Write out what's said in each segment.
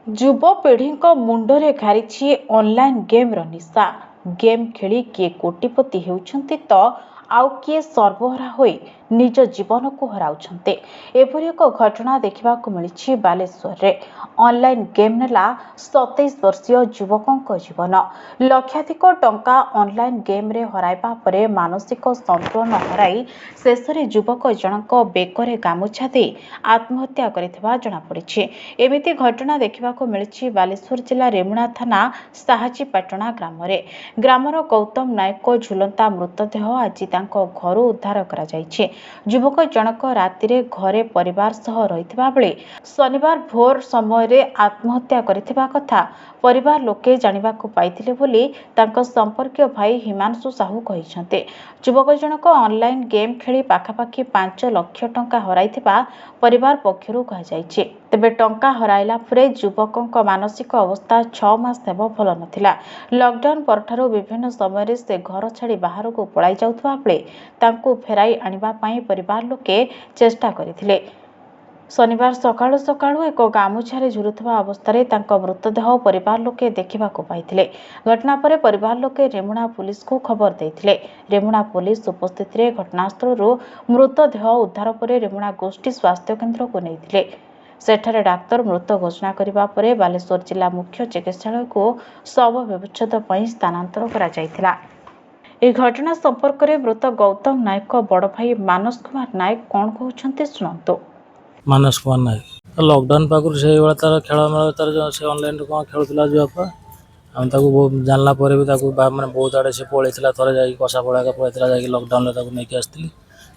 ଯୁବପିଢ଼ିଙ୍କ ମୁଣ୍ଡରେ ଘାରିଛି ଅନଲାଇନ୍ ଗେମ୍ର ନିଶା। ଗେମ୍ ଖେଳି କିଏ କୋଟିପତି ହେଉଛନ୍ତି ତ ଆଉ କିଏ ସର୍ବହରା ହୋଇ ନିଜ ଜୀବନକୁ ହରାଉଛନ୍ତି। ଏପରି ଏକ ଘଟଣା ଦେଖିବାକୁ ମିଳିଛି ବାଲେଶ୍ୱରରେ। ଅନଲାଇନ୍ ଗେମ୍ ନେଲା 27 ବର୍ଷୀୟ ଯୁବକଙ୍କ ଜୀବନ। ଲକ୍ଷାଧିକ ଟଙ୍କା ଅନଲାଇନ୍ ଗେମ୍ରେ ହରାଇବା ପରେ ମାନସିକ ସନ୍ତୁଳନ ହରାଇ ଶେଷରେ ଯୁବକ ଜଣକ ବେକରେ ଗାମୁଛା ଦେଇ ଆତ୍ମହତ୍ୟା କରିଥିବା ଜଣାପଡ଼ିଛି। ଏମିତି ଘଟଣା ଦେଖିବାକୁ ମିଳିଛି ବାଲେଶ୍ୱର ଜିଲ୍ଲା ରେମୁଣା ଥାନା ସାହାଜୀପାଟଣା ଗ୍ରାମରେ। ଗ୍ରାମର ଗୌତମ ନାୟକଙ୍କ ଝୁଲନ୍ତା ମୃତଦେହ ଆଜି ତାଙ୍କ ଘରୁ ଉଦ୍ଧାର କରାଯାଇଛି। ଯୁବକ ଜଣକ ରାତିରେ ଘରେ ପରିବାର ସହ ରହିଥିବା ବେଳେ ଶନିବାର ଭୋର ସମୟରେ ଆତ୍ମହତ୍ୟା କରିଥିବା କଥା ପରିବାର ଲୋକେ ଜାଣିବାକୁ ପାଇଥିଲେ ବୋଲି ତାଙ୍କ ସମ୍ପର୍କୀୟ ଭାଇ ହିମାଂଶୁ ସାହୁ କହିଛନ୍ତି। ଯୁବକ ଜଣକ ଅନଲାଇନ୍ ଗେମ୍ ଖେଳି ପାଖାପାଖି 5 ଲକ୍ଷ ଟଙ୍କା ହରାଇଥିବା ପରିବାର ପକ୍ଷରୁ କୁହାଯାଇଛି। ତେବେ ଟଙ୍କା ହରାଇଲା ପରେ ଯୁବକଙ୍କ ମାନସିକ ଅବସ୍ଥା 6 ମାସ ହେବ ଭଲ ନଥିଲା। ଲକଡାଉନ ପରଠାରୁ ବିଭିନ୍ନ ସମୟରେ ସେ ଘର ଛାଡ଼ି ବାହାରକୁ ପଳାଇ ଯାଉଥିବା ବେଳେ ତାଙ୍କୁ ଫେରାଇ ଆଣିବା ପାଇଁ ପରିବାର ଲୋକେ ଚେଷ୍ଟା କରିଥିଲେ। ଶନିବାର ସକାଳୁ ସକାଳୁ ଏକ ଗାମୁଛାରେ ଝୁଲୁଥିବା ଅବସ୍ଥାରେ ତାଙ୍କ ମୃତଦେହ ପରିବାର ଲୋକେ ଦେଖିବାକୁ ପାଇଥିଲେ। ଘଟଣା ପରେ ପରିବାର ଲୋକେ ରେମୁଣା ପୁଲିସକୁ ଖବର ଦେଇଥିଲେ। ରେମୁଣା ପୁଲିସ ଉପସ୍ଥିତିରେ ଘଟଣାସ୍ଥଳରୁ ମୃତଦେହ ଉଦ୍ଧାର ପରେ ରେମୁଣା ଗୋଷ୍ଠୀ ସ୍ୱାସ୍ଥ୍ୟକେନ୍ଦ୍ରକୁ ନେଇଥିଲେ। ସେଠାରେ ଡାକ୍ତର ମୃତ ଘୋଷଣା କରିବା ପରେ ବାଲେଶ୍ୱର ଜିଲ୍ଲା ମୁଖ୍ୟ ଚିକିତ୍ସାଳୟକୁ ଶବ ବ୍ୟବଚ୍ଛେଦ ପାଇଁ ସ୍ଥାନାନ୍ତର କରାଯାଇଥିଲା। ଏହି ଘଟଣା ସମ୍ପର୍କରେ ମୃତ ଗୌତମ ନାୟକଙ୍କ ବଡ଼ ଭାଇ ମାନସ କୁମାର ନାୟକ କ'ଣ କହୁଛନ୍ତି, ଶୁଣନ୍ତୁ। ମାନସ କୁମାର ନାୟକ। ଲକଡାଉନ୍ ପାଖରୁ ସେଇଭଳିଆ ତାର ଖେଳମେଳ ତାର ସେ ଅନଲାଇନ୍ରେ କ'ଣ ଖେଳୁଥିଲା ଜୁଆଫୁଆ। ଆମେ ତାକୁ ବହୁତ ଜାଣିଲା ପରେ ବି ତାକୁ ମାନେ ବହୁତ ଆଡ଼େ ସେ ପଳେଇଥିଲା। ଥରେ ଯାଇକି କଷାପଡ଼ା ଏକା ପଳେଇଥିଲା, ଯାଇକି ଲକଡାଉନରେ ତାକୁ ନେଇକି ଆସିଥିଲି।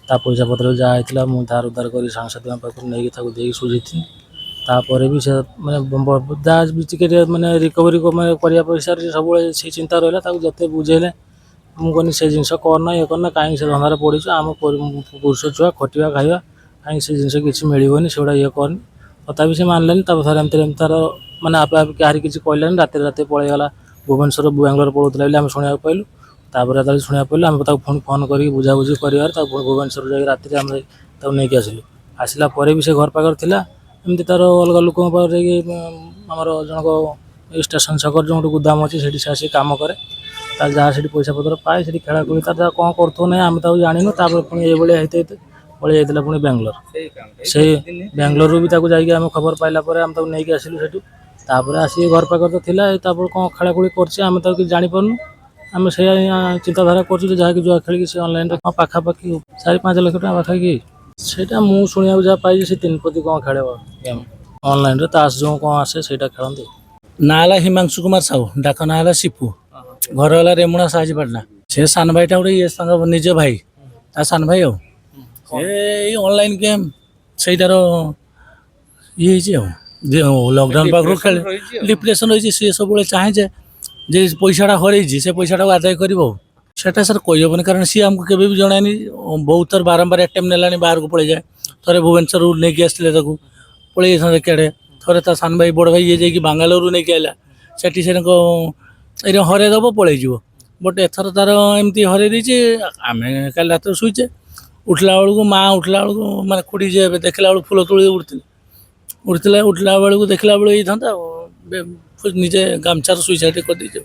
ତା ପଇସା ପତ୍ର ଯାହା ହେଇଥିଲା, ମୁଁ ଧାର ଉଧାର କରି ସାଙ୍ଗସାଥିଙ୍କ ପାଖରୁ ନେଇକି ତାକୁ ଦେଇକି ସୁଝିଥିଲି। ତାପରେ ବି ସେ ମାନେ ଯାହା ବି ଟିକେ ଟିକେ ମାନେ ରିକଭରି ମାନେ କରିବା ପଇସାରେ ସବୁବେଳେ ସେଇ ଚିନ୍ତା ରହିଲା। ତାକୁ ଯେତେ ବୁଝେଇଲେ, ମୁଁ କହିନି ସେ ଜିନିଷ କରନା, ଇଏ କରନା, କାହିଁକି ସେ ଧନ୍ଦାରେ ପଡ଼ିଛୁ? ଆମ ପୁରୁଷ ଛୁଆ, ଖଟିବା ଖାଇବା, କାହିଁକି ସେ ଜିନିଷ କିଛି ମିଳିବନି, ସେଗୁଡ଼ା ଇଏ କରନି। ତଥାପି ସେ ମାନିଲାନି। ତାପରେ ଥରେ ଏମିତି ଏମିତି ତାର ମାନେ ଆପେ ଆପେ କାହାରି କିଛି କହିଲାନି, ରାତିରେ ରାତି ପଳେଇଗଲା ଭୁବନେଶ୍ୱର, ବାଙ୍ଗଲୋର ପଳଉଥିଲା ବୋଲି ଆମେ ଶୁଣିବାକୁ ପାଇଲୁ। ତାପରେ ଯେତେବେଳେ ଶୁଣିବାକୁ ପାଇଲୁ, ଆମେ ତାକୁ ପୁଣି ଫୋନ୍ କରିକି ବୁଝାବୁଝି କରିବାରେ ତାକୁ ପୁଣି ଭୁବନେଶ୍ୱର ଯାଇକି ରାତିରେ ଆମେ ତାକୁ ନେଇକି ଆସିଲୁ। ଆସିଲା ପରେ ବି ସେ ଘର ପାଖରେ ଥିଲା। ଏମିତି ତାର ଅଲଗା ଲୋକଙ୍କ ପାଖରେ ଯାଇକି ଆମର ଜଣକ ଏଇ ଷ୍ଟେସନ ଛକରେ ଯେଉଁ ଗୋଟେ ଗୋଦାମ ଅଛି, ସେଠି ସେ ଆସିକି କାମ କରେ। ତାର ଯାହା ସେଠି ପଇସା ପତ୍ର ପାଏ, ସେଠି ଖେଳାଖେଳି ତାର ଯାହା କ'ଣ କରୁଥିବ ନାହିଁ, ଆମେ ତାକୁ ଜାଣିନୁ। ତାପରେ ପୁଣି ଏଇଭଳିଆ ହେଇତେ ହେଇତେ ପଳେଇ ଯାଇଥିଲା ପୁଣି ବାଙ୍ଗଲୋର। ସେଇ ବାଙ୍ଗଲୋରରୁ ବି ତାକୁ ଯାଇକି ଆମେ ଖବର ପାଇଲା ପରେ ଆମେ ତାକୁ ନେଇକି ଆସିଲୁ ସେଠୁ। ତାପରେ ଆସିକି ଘର ପାଖରେ ତ ଥିଲା। ଏଇ ତାପରେ କ'ଣ ଖେଳାଖେଳି କରୁଛି, ଆମେ ତାକୁ କିଛି ଜାଣିପାରୁନୁ। ଆମେ ସେଇଆ ଚିନ୍ତାଧାରା କରୁଛୁ ଯେ ଯାହାକି ଜୁଆ ଖେଳିକି ସେ ଅନଲାଇନରେ କ'ଣ ପାଖାପାଖି 4-5 ଲକ୍ଷ ଟଙ୍କା ପାଖାପାଖି। ସେଇଟା ମୁଁ ଶୁଣିବାକୁ ଯାହା ପାଇଛି, ସେ ତିନିପତି କ'ଣ ଖେଳିବ ଗେମ୍ ଅନଲାଇନରେ, ତାସ୍ ଯେଉଁ କ'ଣ ଆସେ, ସେଇଟା ଖେଳନ୍ତି। ନାଁ ହେଲା ହିମାଂଶୁ କୁମାର ସାହୁ, ଡାକ ନାଁ ହେଲା ସିପୁ। ଘର ହେଲା ରେମୁଣା ସାହାଜୀପାଟଣା। ସେ ସାନ ଭାଇଟା ଗୋଟେ, ଇଏ ତାଙ୍କ ନିଜ ଭାଇ, ତା ସାନ ଭାଇ। ଆଉ ସେ ଏଇ ଅନଲାଇନ୍ ଗେମ୍ ସେଇଟାର ଇଏ ହେଇଛି। ଆଉ ଲକଡାଉନ୍ ପାଖରୁ ଖେଳେ, ଡିପ୍ରେସନ୍ ରହିଛି। ସିଏ ସବୁବେଳେ ଚାହେଁ ଯେ ପଇସାଟା ହରେଇଛି, ସେ ପଇସାଟାକୁ ଆଦାୟ କରିବ। ଆଉ ସେଟା ସାର୍ କହିହେବନି, କାରଣ ସିଏ ଆମକୁ କେବେ ବି ଜଣାଏନି। ବହୁତ ଥର ବାରମ୍ବାର ଆଟେମ୍ପ ନେଲାଣି, ବାହାରକୁ ପଳେଇଯାଏ। ଥରେ ଭୁବନେଶ୍ୱରରୁ ନେଇକି ଆସିଥିଲେ ତାକୁ, ପଳେଇ ଯାଇଥାନ୍ତେ କେଡ଼େ। ଥରେ ତା ସାନ ଭାଇ, ବଡ଼ ଭାଇ ଇଏ ଯାଇକି ବାଙ୍ଗାଲୋରରୁ ନେଇକି ଆଇଲା। ସେଠି ସେ ଏଇଟା ହରେଇ ଦେବ, ପଳେଇଯିବ। ବଟ୍ ଏଥର ତାର ଏମିତି ହରେଇ ଦେଇଛି। ଆମେ କାଲି ରାତିରେ ଶୋଇଛେ, ଉଠିଲା ବେଳକୁ ମା ଉଠିଲା ବେଳକୁ, ମାନେ ଖୁଡ଼ି ଯେ ଏବେ ଦେଖିଲା ବେଳକୁ ଫୁଲ ତୋଳି ଉଠୁଥିଲେ ଉଠିଥିଲା। ଉଠିଲା ବେଳକୁ ଦେଖିଲା ବେଳକୁ ହେଇଥାନ୍ତା। ଆଉ ନିଜେ ଗାମଛାର ସୁଇସାଇଡ଼ କରିଦେଇଛି।